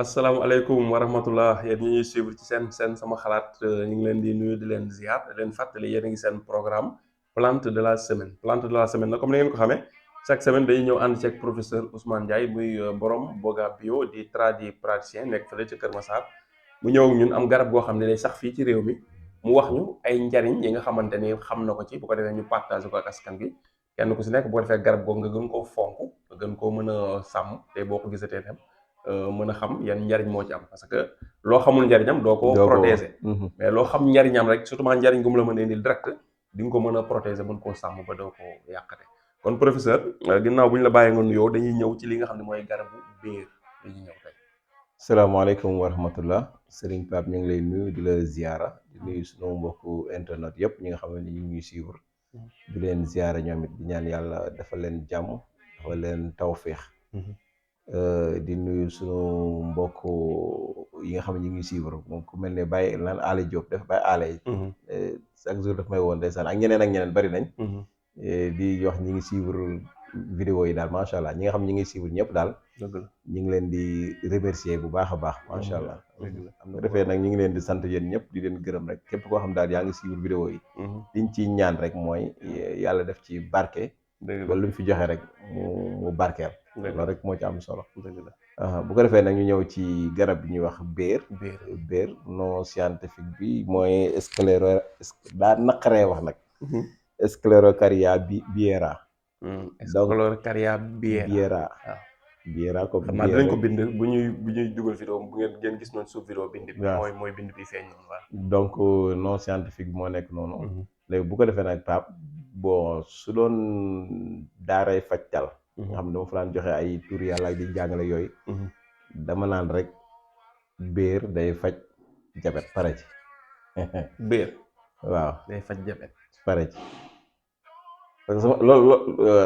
asalaamaaleykum wa rahmatullah yéen ñi ñuy suivre ci seen sama xalaat ñu ngi leen di nuyu di leen ziar di leen fàttali yéen a ngi seen programme plante de la semaine plante de la semaine nag comme ni ngeen ko xamee chaque semaine day ñëw ànd ceeg professeur Ousmane Ndiaye muy borom Boga Bio di praticien nekk fële ca Kër Massar mu ñëw ak ñun am garab goo xam ne day sax fii ci réew mi mu wax ñu ay njariñ yi nga xamante ni xam na ko ci bu ko defee ñu partage ko ak askan bi kenn ku si nekk bu ko defee garab googu nga gën koo fonk nga gën koo mën a sàmm te boo ko gisatee tam mën a xam yan njariñ moo ci am parce que loo xamul njariñam doo ko protéger mais loo xam njariñam rek surtout njariñ gu mu la mën a indil direct di nga ko mën a protéger mën koo sàmm ba doo ko yàqate kon professeur ginnaaw bu ñu la bàyyee nga nuyoo dañuy ñëw ci li nga xam ne mooy garabu béer dañuy ñëw tey. salaamaaleykum wa rahmatullah Serigne Pape ñu ngi lay nuyu di la ziara di nuyu sunu mbokku internet yëpp ñi nga xam ne ñu ngi ñuy suivre di leen ziara ñoom it di ñaan yàlla dafa leen jàmm dafa leen tawféex. di nuyu sunu mbokk yi nga xam ne ñu ngi suivre moom ku mel ne Baye naan Aale Diop def Baye Aale chaque jour daf may woon ndeysaan ak ñeneen bari nañ. di wax ñi ngi suivre vidéo yi daal macha allah ñi nga xam ñi ngi suivre ñëpp daal. dëgg la ñu ngi leen di remercier bu baax a baax macha allah. am na defee nag ñu ngi leen di sant yéen ñëpp di leen gërëm rek képp koo xam daal yaa ngi suivre vidéo yi. liñ ciy ñaan rek mooy yàlla def ci barke. ba lu ñu fi joxe rek mu barkeel. loolu rek moo ci am solo. bu ko defee nag ñu ñëw ci garab bi ñuy wax béer nom scientifique bi mooy daa naqaree wax nag. Sclerocaria biera. Sclerocaria biera. biera comme xam naa dinañ ko bind bu ñuy dugal vidéo bu ngeen gis noonu suuf vidéo bind bi mooy bind bi feeñ noonu waaw. donc nom scientifique bi moo nekk noonu. léegi bu ko defee nag Pape bon su doon daaray fajtal nga xam ne dama fa daan joxe ay tur yàlla ak di jàngale yooyu. dama naan rek béer day faj jabet pare ci. béer waaw day faj jabet pare ci parce que loolu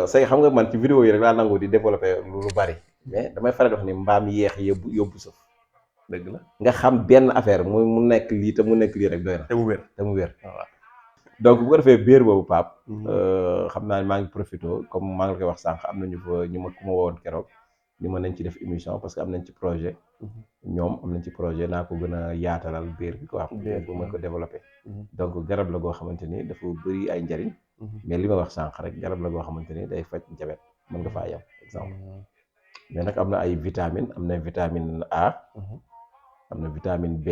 say xam nga man ci vidéo yi rek laa nangu di développé lu bari mais damay faral di wax ni mbaam yeex yóbbu sëf. dëgg la nga xam benn affaire mu nekk lii te mu nekk lii rek doy na. te mu wér waaw. donc bu ko defee béer boobu Pape. xam naa ne maa ngi profité comme maa ngi koy wax sànq am na ku ma wowoon keroog ni ma nañ ci def émission parce que am nañ ci projet. ñoom am nañ ci projet naa ko gën a yaatalal béer bi ko wax. bu mën ko développé. donc garab la goo xamante ni dafa bëri ay njariñ. mais li ma wax sànq rek garab la goo xamante ni day faj jabet mën nga faa yem exemple. mais nag am na ay vitamine am na vitamine A. am na vitamine B.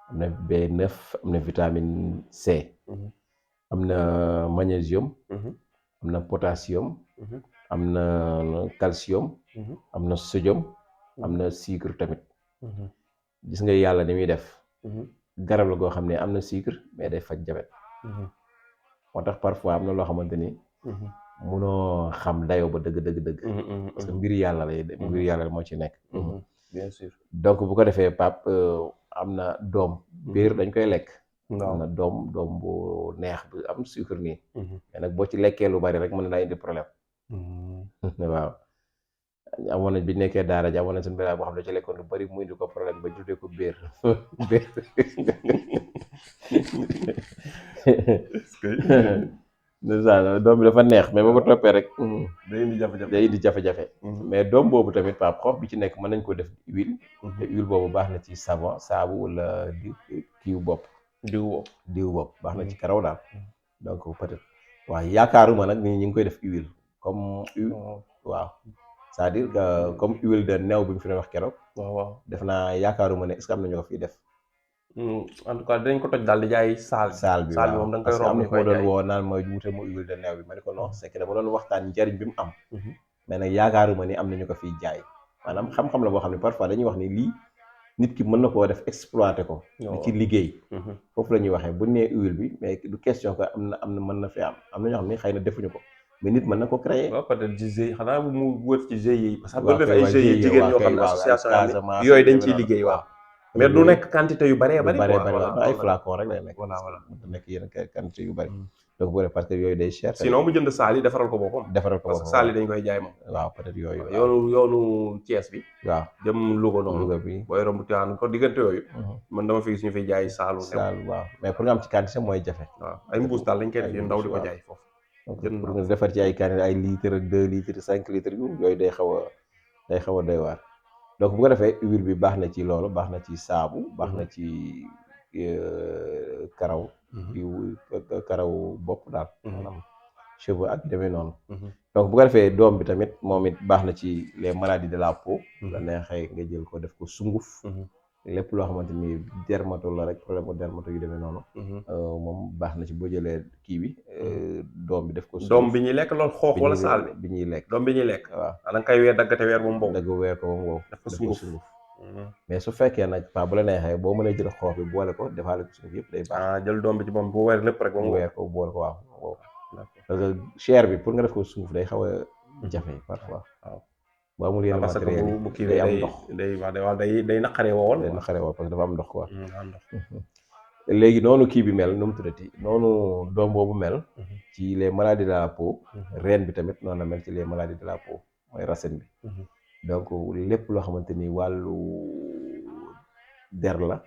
am na B9 am na vitamine C. am na magnésium. am na potassium. am na calcium. am na sodium. am na sucre tamit. gis nga yàlla ni muy def. garab la goo xam ne am na sucre mais day faj jabet. moo tax parfois am na loo xamante ni. munoo xam dayoo ba dëgg. parce que mbir yàlla la moo ci nekk. bien sûr donc bu ko defee Pape am na doom. béer dañ koy lekk. am na doom bu neex bu am sucre nii. mais nag boo ci lekkee lu bari rek mën na indi problème. waaw amoon nañ bi nekkee daara ji amoon nañ seen béy boo xam ne ci lekkoon lu bari mu indi ko problème ba judee ko béer. doom bi dafa neex mais ba ko toppee rek. day indi jafe-jafe. mais doom boobu tamit Pape xob bi ci nekk mën nañ ko def huile. te huile boobu baax na ci savon saabu wala diw bopp. diw bopp baax na ci karaw daal. donc peut-être waaw yaakaaruma nag ni ñu ngi koy def huile comme waaw c'est-à-dire que comme huile de new bi mu fi doon wax keroog. waaw def naa yaakaaruma ne est-ce que am na ñu ko fiy def. en tout cas dinañ ko toj daal di jaay saal bi waaw moom da nga koy romb parce que am na ko doon woo naan ma wutal ma huile de new bi ma ne ko non c'est que dama doon waxtaan njariñ bi mu am. mais nag yaakaaruma ni am na ñu ko fiy jaay maanaam xam-xam la boo xam ne parfois dañuy wax ni lii nit ki mën na koo def exploité ko. di ci liggéey. foofu la ñuy waxee bu nee huile bi mais du question que am na mën na fi am na ñoo xam ne xëy na defuñu ko mais nit mën na ko créer. waaw peut-être ci GIE xanaa mu wër ci GIE yi. parce que bu def ay GIE jigéen ñoo xam ne association yooyu dañ ciy liggéey waaw. mais du nekk quantité yu bëree bëri. ay flacon rek lay nekk. voilà du nekk yenn quantité yu bëri. donc bu dee parce que yooyu day cher. sinon mu jënd saal yi defaral ko boppam. parce que saal yi dañ koy jaay moom. waaw peut-être yooyu. yoonu Thiès bi. waaw dem Louga noonu. Louga bi booy romb Tivaouane ko diggante yooyu. man dama fi gis ñu fiy jaay saalu. waaw mais pour nga am ci quantité mooy jafe. waaw ay mbuus daal dañ koy def yu ndaw di ko jaay foofu. donc pour nga defar ci ay quantité ay litres 2 litres 5 litres yooyu day xaw a doy waar. donc bu ko defee huile bi baax na ci loolu, baax na ci saabu, baax na ci karaw karaw bopp daal maanaam cheveux ak demee noonu. donc bu ko defee doom bi tamit moom it baax na ci les maladies de la peau. la neexee nga jël ko def ko sunguf. lépp loo xamante ni dermato la rek, problème mu dermato yu demee noonu. moom baax na ci boo jëlee kii bi. doom bi def ko sunguf. doom bi ñuy lekk loolu xoox wala saal bi ñuy lekk. doom bi ñuy lekk. waaw da nga koy weer daggate weer ba mu wow. dagg weer ko ba mu wow. def ko sunguf. mais su fekkee nag bu la neexee boo mënee jël xoox bi boole ko defaale ko sunguf yëpp day baax. jël doom bi ci moom bu weer lépp rek ba mu weer ko boole ko waaw wow. parce que chair bi pour nga def ko sunguf day xaw a jafe parfois. waaw bu amul yenn matériel yi day am ndox. day naqaree woowal. day naqaree woowal parce que dafa am ndox quoi. léegi noonu kii bi mel nu mu tuddati noonu doom boobu mel. ci les maladies de la peau. reen bi tamit noonu la mel ci les maladies de la peau mooy racine bi. donc lépp loo xamante ni wàllu der la.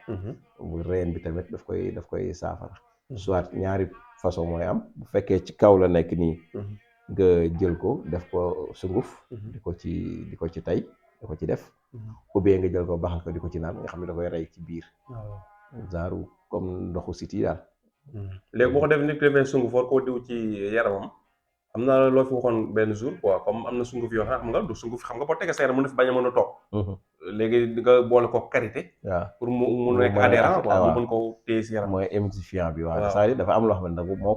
reen bi tamit daf koy saafara. soit ñaari façon mooy am bu fekkee ci kaw la nekk nii. nga jël ko def ko sunguf. di ko ci tay di ko ci def. ou bien nga jël ko baxal ko di ko ci naan nga xam ne da koy rey ci biir. genre comme ndoxu siti daal. léegi boo ko def nit ki defee sunguf war koo diw ci yaramam. am na loo fi waxoon benn jour quoi comme am na sunguf yoo xam nga du sunguf xam nga boo tegee sa yaram mu def bañ a mën a toog. léegi nga boole ko karité. waaw pour mu nekk adhérent quoi mu mën ko téye si yaram. mooy émulsifiant bi waaw c'est-à-dire dafa am loo xam ne nag moo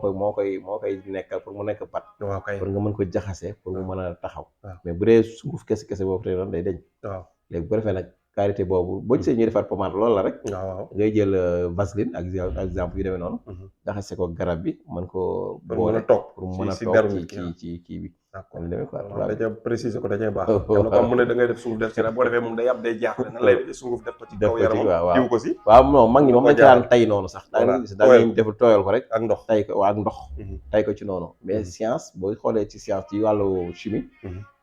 koy nekkal pour mu nekk pat. waaw kay pour nga mën ko jaxase pour mu mën a taxaw. mais bu dee sunguf kese boobu tey doon day deñ. waaw léegi bu ko defee nag karité boobu boo gisee ñuy defar pommade loolu la rek. waaw ngay jël vaseline ak exemple yu demee noonu. jaxase ko garab bi mën ko boole pour mu mën a toog ci kii bi. d'accord demee quoi da ca préciser ko da cay baax. comme mu ne da ngay def sunguf def ci rek boo defee moom day ab day jaaxle nan lay def sunguf def ko ci kaw yaramam diw ko si. waaw non mag ñi moom dañ ko daan tay noonu sax. daal def tooyal ko rek. ak ndox tay ko waa ak ndox. tay ko ci noonu mais science booy xoolee ci science ci wàllu chimie.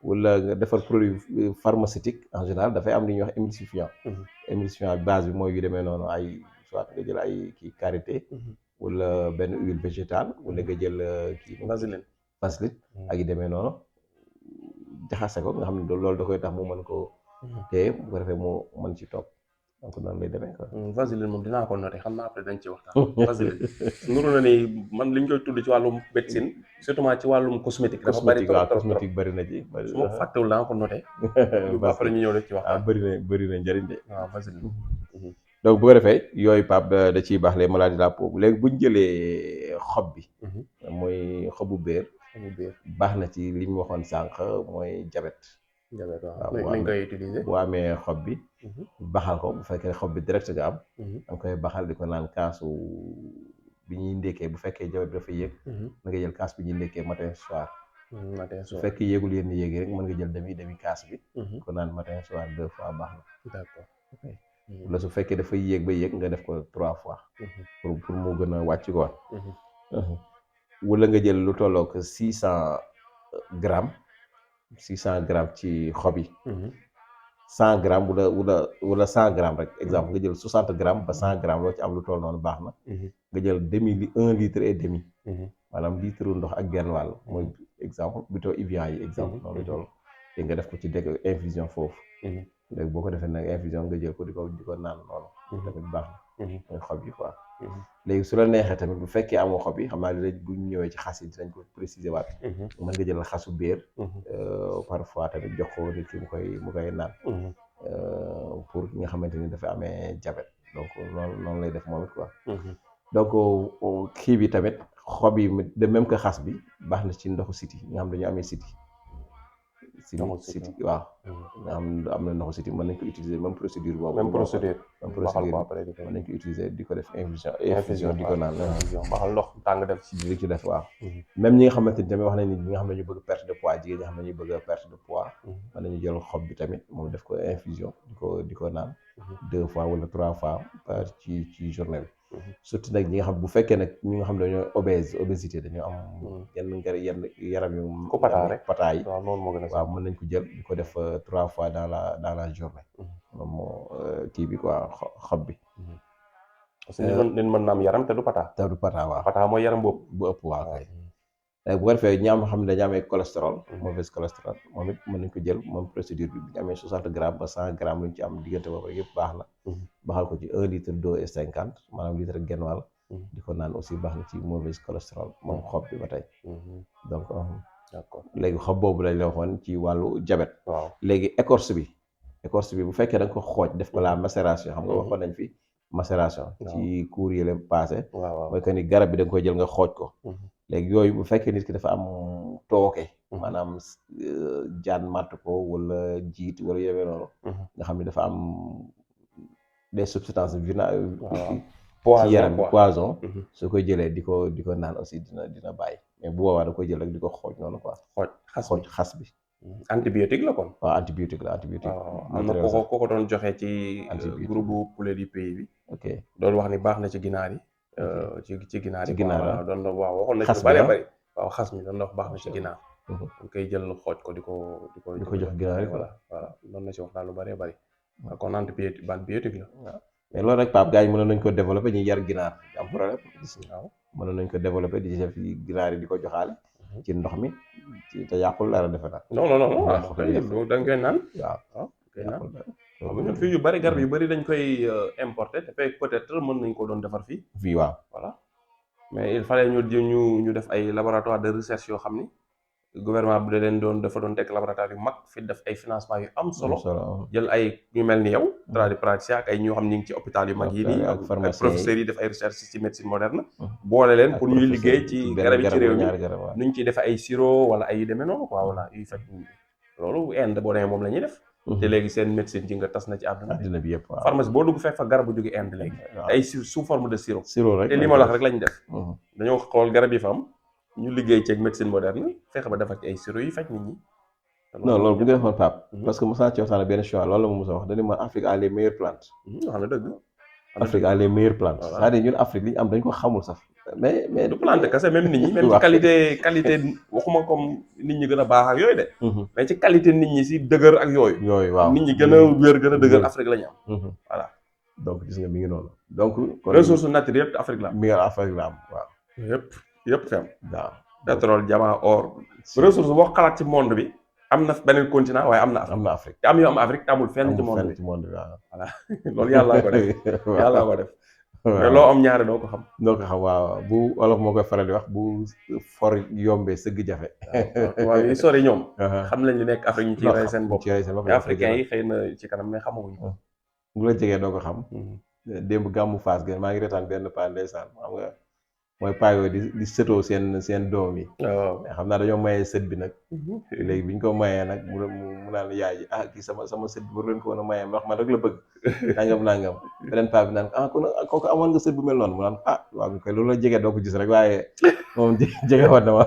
wala nga defar produit pharmaceutique en général dafay am lu ñuy wax émulsifiant. émulsifiant base bi mooy yu demee noonu ay soit nga jël ay kii karité. wala benn huile végétale wala nga jël kii. vaseline ak yu demee noonu jaxase ko nga xam ne loolu da koy tax mu mën ko téye bu ko defee mu mën ci toog donc noonu lay demee quoi. vaseline moom dinaa ko noté xam naa après dañ ci waxtaan. vaseline nuru na ni man li ñu koy tudd ci wàllum médecine surtout ci wàllum cosmétique. dafa bari trop cosmétique bari na ci. su ma ko fàttewul naa ko noté. après ñu ñëw rek ci waxtaan. bari na njëriñ de. waaw vaseline. donc bu ko defee yooyu Pape da ciy baax les maladies de la peau léegi bu ñu jëlee xob bi. mooy xobu béer. baax na ci li ñu waxoon sànq mooy diabète. waaw nañ koy utiliser. boo amee xob bi. baxal ko bu fekkee xob bi direct nga am. da nga koy baxal di ko naan kaasu bi ñuy ndékkee bu fekkee diabète bi dafa yéeg. na nga jël kaas bi ñuy ndékkee matin soir. su fekkee yéegul yenn yéegi rek mën nga jël demi kaas bi. di ko naan matin soir 2 fois baax na. d'accord. la su fekkee dafay yéeg ba yéeg nga def ko 3 fois. pour mu gën a wàcc quoi. wala nga jël lu tollook 600 grammes ci xob yi. 100 grammes wala 100 grammes rek exemple nga jël 60 grammes ba 100 grammes loo ci am lu toll noonu baax na. nga jël 1 litre et demi. maanaam litre ndox ak genn wàll mooy exemple buto Evian yi exemple noonu toll te nga def ko ci dëkk infusion foofu. léegi boo ko defee nag infusion nga jël ko di ko naan noonu. tamit baax na. mooy xob yi quoi. léegi su la neexee tamit bu fekkee amoo xob yi xam naa ne bu ñu ñëwee ci xas yi dinañ ko préciser waat. mën nga jël xasu béer. parfois tamit jox ko nit ki mu koy naan. pour nga xamante ni dafa amee diabète donc noonu lay def moom it quoi. donc kii bi tamit xob yi de même que xas bi baax na ci ndoxu siti nga xam dañu amee siti. siti waaw. nga xam am na ndoxu siti mën nañ ko utiliser même procédure boobu. même procédure mën nañ ko utiliser di ko def infusion di ko naan. baxal ndox tàng def di ci def waaw. même ñi nga xamante ni tamit wax nañ ni ñi nga xam ne ñu bëgg perte de poids jigéen ñi nga xam ne ñu bëgg perte de poids. mën nañu jël xob bi tamit moom def ko infusion di ko naan. 2 fois wala 3 fois par ci journée bi. surtout nag ñi nga xam bu fekkee nag ñi nga xam ne dañoo obésité dañoo am. yenn yaram yu. ko pataa rek pataa yi. waaw loolu moo gën a waaw mën nañ ko jël di ko def 3 fois dans la journée. moom moo kii bi quoi xob bi. parce que nit mën na am yaram te du pataa. waaw. pataa mooy yaram boobu. bu ëpp waaw kay. bu ko defee ñi am xam ne dañu amee cholestérol mauvaise cholestérol moom it mën nañ ko jël moom procédure bi bu ñu amee 60 grammes ba 100 grammes lu ñu ci am diggante boobu rek yëpp baax na baxal ko ci 1 litre d'eau et 50 maanaam litre ak genn wàll di ko naan aussi baax na ci mauvaise cholestérol moom xob bi ba tey donc d'accord léegi xob boobu lañ la waxoon ci wàllu diabète waaw léegi écorce bi bu fekkee da nga ko xooj def ko la macération xam nga waxoon nañ fi macération ci cours yi leen passé mooy que ni garab bi da nga koy jël nga xooj ko léegi yooyu bu fekkee nit ki dafa am tooke maanaam jaan màtt ko wala jiit wala yemee noonu nga xam ne dafa am des substances ci yaram poison soo koy jëlee di ko naan aussi dina bàyyi mais bu boobaa da koy jël rek di ko xooj noonu quoi xooj xas bi antibiotique la kon waaw antibiotique la am na ko doon joxe ci groupe poulet du pays bi ok doon wax ni baax na ci ginaar yi ci ginaar yi ginaar doon na waaw waxoon na ci lu bari bari waaw xas mi doon na wax baax na ci ginaar dañ koy jël xooj ko di ko jox ginaar yi voilà doon na ci wax daal lu bari bari kon antibiotique la mais loolu rek Pape gars yi mënoon nañu ko développé ñuy yar ginaar am problème waaw mënoon nañu ko développé di def ginaar yi di ko joxaale ci ndox mi te yàqul dara defe naa non da nga koy naan waaw koy naan ñun fii yu bari garab yu bari dañ koy importer te fekk peut-être mën nañ ko doon defar fii waaw voilà mais il fallait ñu def ay laboratoire de recherche yoo xam ni gouvernement bi dafa doon teg laboratoire yu mag fi def ay financement yu am solo jël ay ñu mel ni yow tradipraticien ak ay ñoo xam ni ngi ci hôpital yu mag yi nii ak professeurs yi def ay recherche ci médecine moderne boole leen pour ñuy liggéey ci garab yi ci réew mi nu ñu ciy def ay sirop wala ay yu demee noonu quoi voilà yuy fekk loolu Inde boo demee moom la ñuy def te léegi seen médecine ci nga tas na ci àdduna bi yëpp pharmacie boo dugg fekk fa garab bu jóge Inde léegi ay sous forme de sirop rek te li ma la wax rek lañ def dañoo xool garab yi fa am ñu liggéey ci ak médecine moderne fexe ba defar ci ay sirop yi faj nit ñi. non loolu bu ñu defoon Pape. parce que mos naa ci waxtaan benn choix loolu la ma mos a wax dañu ma Afrique a les meilleures plantes. wax na dëgg. Afrique a les meilleures plantes. c'est-à-dire ñun Afrique li ñu am dañ ko xamul sax. mais du plante kese même nit ñi. même ci qualité waxuma comme nit ñi gën a baax ak yooyu de. mais ci qualité nit ñi si dëgër ak yooyu. waaw nit ñi gën a wér gën a dëgër Afrique la ñu am. voilà donc gis nga mi ngi noonu. donc kon ressource naturelle yëpp Afrique la am. mi ngi Afrique la am waaw. yëpp fi am. waaw pétrole diamant or. ressource boo xalaat ci monde bi. am na beneen continent waaye am na Afrique. te am yoo am Afrique te amul fenn ci monde bi waaw. voilà loolu yàllaa ko def yàllaa ko def. mais loo am ñaare doo ko xam. waaw bu olof moo koy faral di wax bu for yombee sëgg jafe. waaw yi sori ñoom. xam nañ li nekk Afrique ñu ciy rey seen bopp. mais africains yi xëy na ci kanam mais xamaguñ ko. bu la jegee doo ko xam. démb gàmmu Fass gi maa ngi retaan benn paa ndeysaan xam nga mooy paa yooyu di sëtoo seen doom yi. waaw xam naa dañoo mayee sët bi nag. léegi bi ñu ko mayee nag mu naan yaay ji kii sama sët bi war leen ko woon a mayee ndax man rek la bëgg. nangam beneen paa bi naan kon kooku amoon nga sët bu mel noonu mu naan waaw koy loolu la jege doo ko gis rek waaye moom jege woon na ma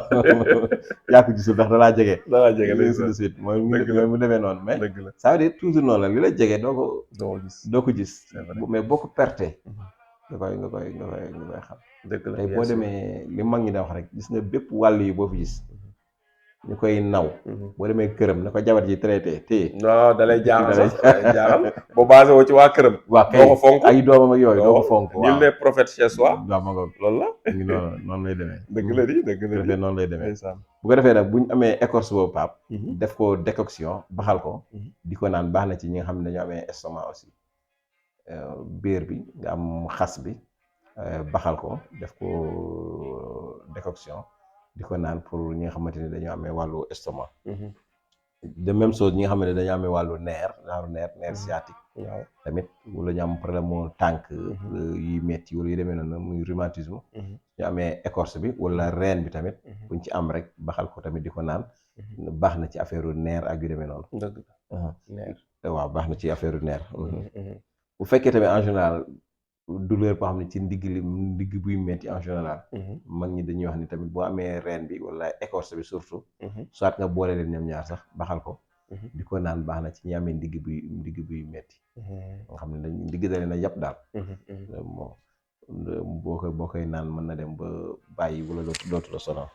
yaa ko gisul ndax dalaa jege. de suite mooy mu demee noonu mais ça veut dire toujours noonu la li la jege doo ko gis mais boo ko perte nga koy xam. dëgg la tey boo demee li mag ñi da wax rek gis nga bépp wàll yi boo fi gis ñu koy naw. boo demee këram na ko jabar ji traité téye. non da lay jaaxal jaaxal boo basé woo ci waa këram. waa kay doo ko fonk ay doomam ak yooyu doo ko fonk. waaw nul n'est prophète chez soi. waaw ma ngoog loolu la. ngi noonu lay demee. dëgg la di noonu lay demee. bu ko defee nag bu ñu amee écorce boobu Pape. def ko décoction baxal ko. di ko naan baax na ci ñi nga xam ne dañoo amee estomac aussi. biir bi nga am xas bi. baxal ko def ko décoction di ko naan pour ñi nga xamante ni dañoo amee wàllu estomac. de même chose ñi nga xamante ne dañoo amee wàllu nerf sciatique. waaw tamit wala ñu am problème mu tànk. yuy metti wala yu demee noonu muy rhumatisme. ñu amee écorce bi wala reen bi tamit. buñ ci am rek baxal ko tamit di ko naan. baax na ci affaire nerf ak yu demee noonu. dëgg nerf waaw baax na ci affaire nerf. bu fekkee tamit en général. douleur boo xam ne ci ndigg buy metti en général. mag ñi dañuy wax ni tamit boo amee reen bi wala écorce bi surtout. soit nga boole leen ñoom ñaar sax baxal ko. di ko naan baax na ci ñi amee ndigg buy metti. nga xam ne dañ ndigg da leen a yàpp daal. boo koy naan mën na dem ba bàyyi wala dootu la sonal.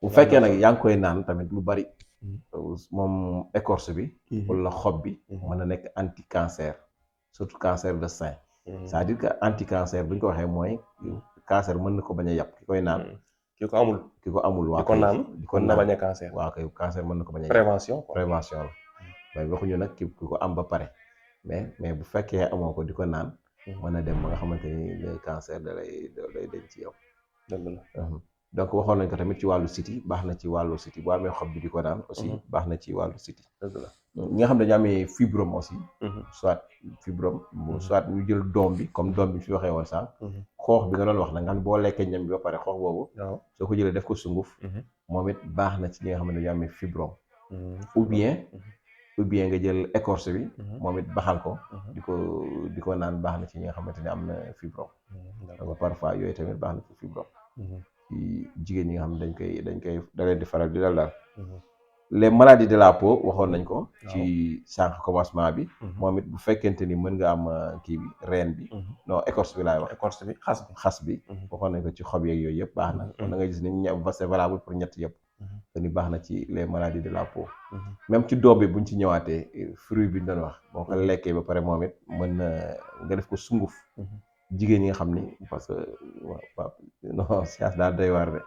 bu fekkee nag yaa ngi koy naan tamit lu bari. moom écorce bi. wala xob bi. mën na nekk anti cancer. surtout cancer de sein. c'est-à-dire que anti cancer bu ñu ko waxee mooy. cancer mën na ko bañ a yàpp ki koy naan. ki ko amul. ki ko amul waa di ko naan di ko mën na naan bañ a cancer. waaw kay cancer mën na ko bañ a prévention quoi. prévention la mais waxuñu nag ki ko am ba pare mais bu fekkee amoo ko di ko naan mën na dem ba nga xamante ni le cancer da lay denc ci yow. dëgg la. donc waxoon nañ ko tamit ci wàllu siti baax na ci wàllu siti boo amee xob bi di ko naan aussi baax na ci wàllu siti. dëgg la. ñi nga xam ne dañu amee fibrome aussi. soit fibrome soit ñu jël doom bi comme doom bi fi waxee woon sànq. xoox bi nga doon wax nag nga xam ne boo lekkee ñam bi ba pare xoox boobu. soo ko jëlee def ko sunguf. moom it baax na ci ñi nga xam ne dañu amee fibrome. ou bien nga jël écorce bi. moom it baxal ko. di ko naan baax na ci ñi nga xamante ne am na fibrome. donc parfois yooyu tamit baax na ci fibrome. ci jigéen ñi nga xam ne dañ koy da leen di faral di dal daal. les maladies de la peau waxoon nañ ko. ci sànq commencement bi. moom it bu fekkente ni mën nga am kii bi reen bi. non écorce bi laay wax. écorce bi xas bi. waxoon nañ ko ci xob yeeg yooyu yëpp baax na. kon da ngay gis ni c'est valable pour ñett yëpp. te ni baax na ci les maladies de la peau. même ci doom bi buñ ci ñëwaatee fruit bi ñu doon wax. boo ko lekkee ba pare moom it mën na nga def ko sunguf. jigéen ñi nga xam ni parce que waaw non science daal doy waar de.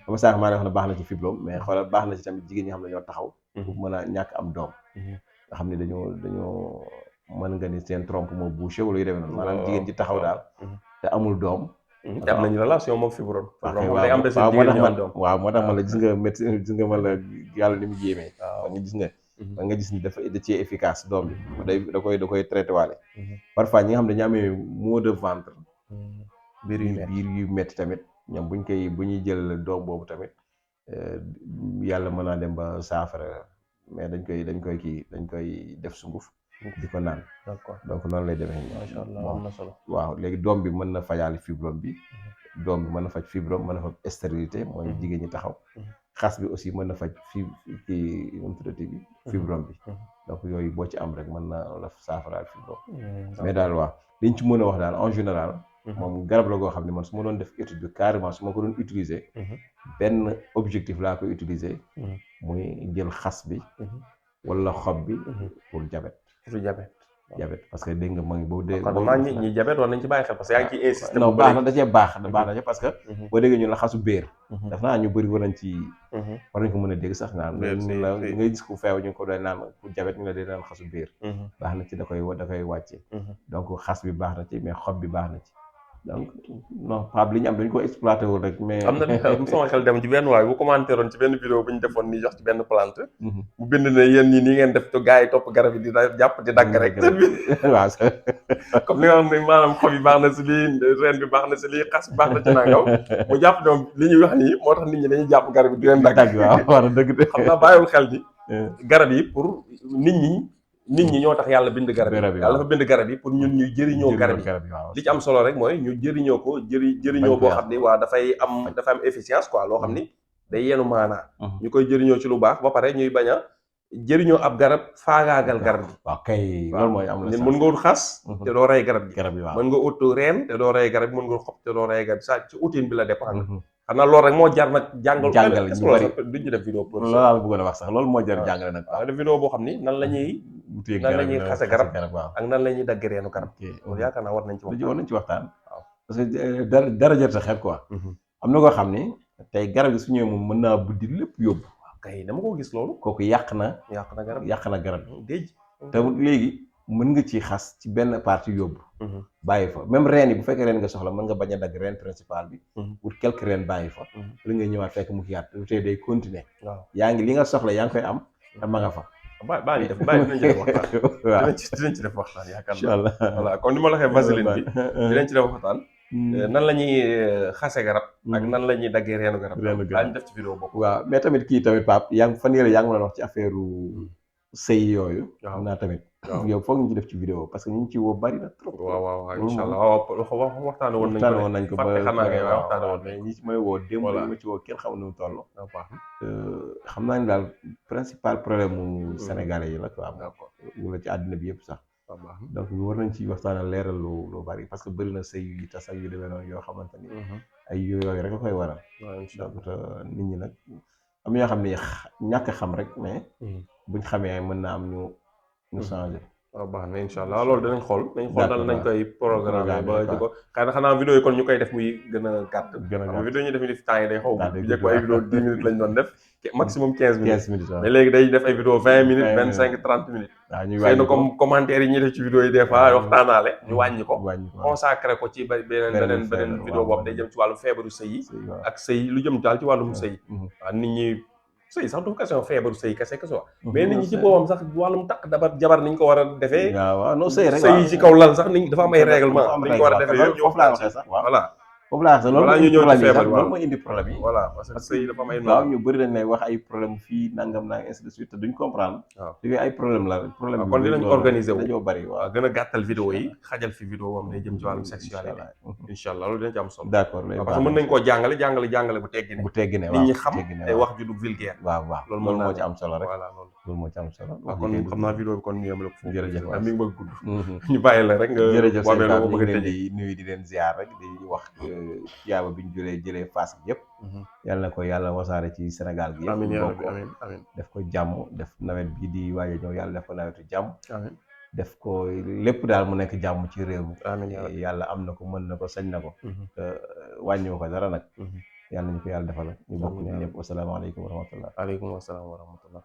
xam nga maa ngi wax ne baax na ci fibrome mais xoolal baax na ci tamit jigéen ñi nga xam ne dañoo taxaw. pour mën a ñàkk am doom. nga xam ne dañoo mën nga ni seen trompe moo bouché wala yu demee noonu. maanaam jigéen ci taxaw daal. te amul doom. te am nañu relation moom fibrome. waaw moo tax ma la gis nga médecine gis nga ma la yàlla ni mu jéemee. waaw nga gis nga. nga gis ni da cee efficace doom bi da koy traité waale. parfois ñi nga xam ne dañu amee maux de ventre. biir yu metti tamit ñoom bu ñuy jël doom boobu tamit yàlla mën naa dem ba saafara mais dañ koy def sunguf di ko naan. d'accord donc noonu lay demee. macha allah am na solo. waaw léegi doom bi mën na fajaale fibrome bi. doom bi mën na faj fibrome mën na faj stérilité mooy jigéen ñi taxaw. xas bi aussi mën na faj fibrome bi. donc yooyu boo ci am rek mën na la saafaraal fibrome. mais daal waaw liñ ci mën a wax daal en général. moom garab la goo xam ne man su ma doon def étude bi carrément su ma ko doon utiliser. benn objectif laa koy utiliser. muy jël xas bi. wala xob bi. pour diabète. diabète parce que dégg nga ma ngi boo dee. kon ñi diabète war nañ ci bàyyi xel parce que yaa ngi ciy insister. non baax na da cee baax parce que. boo déggee ñu la xasu béer. daf naa ñu bëri war nañ ko mën a dégg sax naan. nga gis ku feew ñu ko doon naan ku diabète ñu la dee naan xasu béer. baax na ci da koy wàcce. donc xas bi baax na ci mais xob bi baax na ci. donc non Pape li ñu am dañu ko exploité wul rek mais. am na sama xel dem ci benn waay bu commenté woon ci benn vidéo bu ñu defoon nii jox ci benn plante. mu bind ne yéen ñii nii ngeen def te gars yi topp garab yi di jàpp di dagg rek. waaw comme li nga xam ne maanaam xob yi baax na si lii reen bi baax na si lii xas bi baax na ci nangaw mu jàpp donc li ñuy wax nii moo tax nit ñi dañuy jàpp garab yi di leen dagg. waaw war na dëgg de. xam naa bàyyiwul xel ni garab yi pour nit ñi ñoo tax yàlla bind garab yi yàlla dafa bind garab yi pour ñun ñuy jëriñoo garab yi li ci am solo rek mooy ñu jëriñoo ko jëriñoo boo xam ni waa dafay am efficience quoi loo xam ni day yenu maanaa ñu koy jëriñoo ci lu baax ba pare ñuy bañ a jëriñoo ab garab faagaagal garab gi. waaw kay loolu mooy am na mën nga wut xas te doo rey garab gi waaw mën nga ut reen te doo rey garab gi mën nga xob te doo rey garab gi ça ci outil bi la dépendre. xam naa loolu rek moo jar nag jàngal ñu bari duñ ci def vidéo pour loolu laa bëggoon a wax sax loolu moo jar jàngale nag waaw def vidéo boo xam ni nan la ñuy xase garab ak nan la ñuy dagg reenu garab loolu yaakaar naa war nañ ci waxtaan waaw parce que dara jar sa xel quoi am na koo xam ni tey garab gi su ñëwee moom mën naa buddi lépp yóbbu kay dama ko gis loolu kooku yàq na garab déj te léegi mën nga ci xas ci benn partie yóbbu bàyyi fa même reen yi bu fekkee reen nga soxla mën nga bañ a dagg reen principal bi pour quelques reen bàyyi fa li ngay ñëwaat fekk mu kiyaat tey day continuer yaa ngi li nga soxla yaa ngi koy am te ma nga fa bàyyi dinañ ci def waxtaan waaw dinañ ci def waxtaan yaakaar naa Allah voilà comme ni ma la waxee vaseline bi dinañ ci def waxtaan nan la ñuy xase garab ak nan la ñuy daggee reenu garab daañu def ci vidéo boobu waaw mais tamit kii tamit Pape yaa ngi fan yële yaa ngi ma doon wax ci affaire sëy yooyu xam naa tamit yow foog ñu ci def ci vidéo parce que ñu ngi ci woo bari na trop waaw incha allah waaw waxtaane woon nañ ko ba xanaa ngay waxtaane woon mais ñi ci may woo démb li ma ci woo kenn xamul nu mu toll xam naa ni daal principal problème mu sénégalais yi la quoi wala ci àddina bi yëpp sax donc ñu war nañ ci waxtaane leeral lu bari parce que bëri na sëy yu tas ak yu demee noonu yoo xamante ni ay yooyu rek la koy waral donc te nit ñi nag am ñoo xam ne ñàkk xam rek mais buñ xamee mën na am ñu changé waaw baax na incha allah loolu dinañ xool nañ xool dal d'accord nañ koy programme ba quoi. di ko xanaa vidéo yi kon ñu koy def muy gën a gàtt gën a xam nga gàtt vidéo ñu def ni temps yi day xaw daa day bu gudd njëkk ay vidéo 10 minutes lañ doon def maximum 15 minutes 15 minutes waaw. mais léegi day def ay vidéo 20 minutes 20 25 30 minutes waaw ñu xëy wàññi na ko comme commentaire yi ñuy def ci vidéo yi des fois waaw. waxtaanaale ñu wàññi ko wàññi ko consacré ko ci beneen vidéo waaw. boobu day jëm ci wàllu feebaru sëy yi waaw. ak sëy lu jëm daal ci wàllum sëy waaw nit ñi sëy sax du question feebaru sëy kese kese wax mais nit ñi ci boobam sax wàllum takk jabar niñ ko war a defee waaw waaw non sëy rek sëy yi ci kaw lal sax niñ dafa am ay règlement niñ ko war a defee yëpp ñu foofu laa waxtaan waxee sax waaw voilà foofu laa waxee Balaa ñu ñëw ci feebar loolu mooy indi problème yi voilà parce que sëy dafa am ay waaw ñu bëri dañ lay wax ay problème fii nangam naa ainsi de suite te duñ comprendre waaw yooyu ay problème la problème kon dinañ organiser wu dañoo bëri waaw waaw gën a gàttal vidéo yi xajal fi vidéo boobu day jëm ci wàllum sexualité incha allah loolu dina ci am solo d'accord parce que mën nañ koo jàngale bu teggi ne bu teggi ne nit ñi xam te wax ju du vulgaire waaw waaw loolu moo ci am solo rek voilà loolu loolu moo ci am solo kon xam naa vidéo bi kon ñu yemale ko foofu jërëjëf mi ngi bëgg gudd ñu bàyyi la rek nga jërëjëf waamee loo ko ñu bëgg a leen tëjee di nuyu di leen ziar rek di wax yaaba bi ñu jëlee Fass bi yëpp yàlla na ko yàlla wasaare ci Sénégal gi yëpp amiin yaa bokk rabbi amiin amiin def ko jàmm def nawet bi di waaj a ñëw yàlla def ko nawetu jàmm amiin def ko lépp daal mu nekk jàmm ci réew mi amiin yaa rabbi yàlla am na ko mën na ko sañ na ko wàññiwu ko dara nag yàlla nañu ko yàlla defal ñu bokk ñun ñëpp wasalaamaaleykum wa rahmatullah aleykum wasalaam wa rahmatullah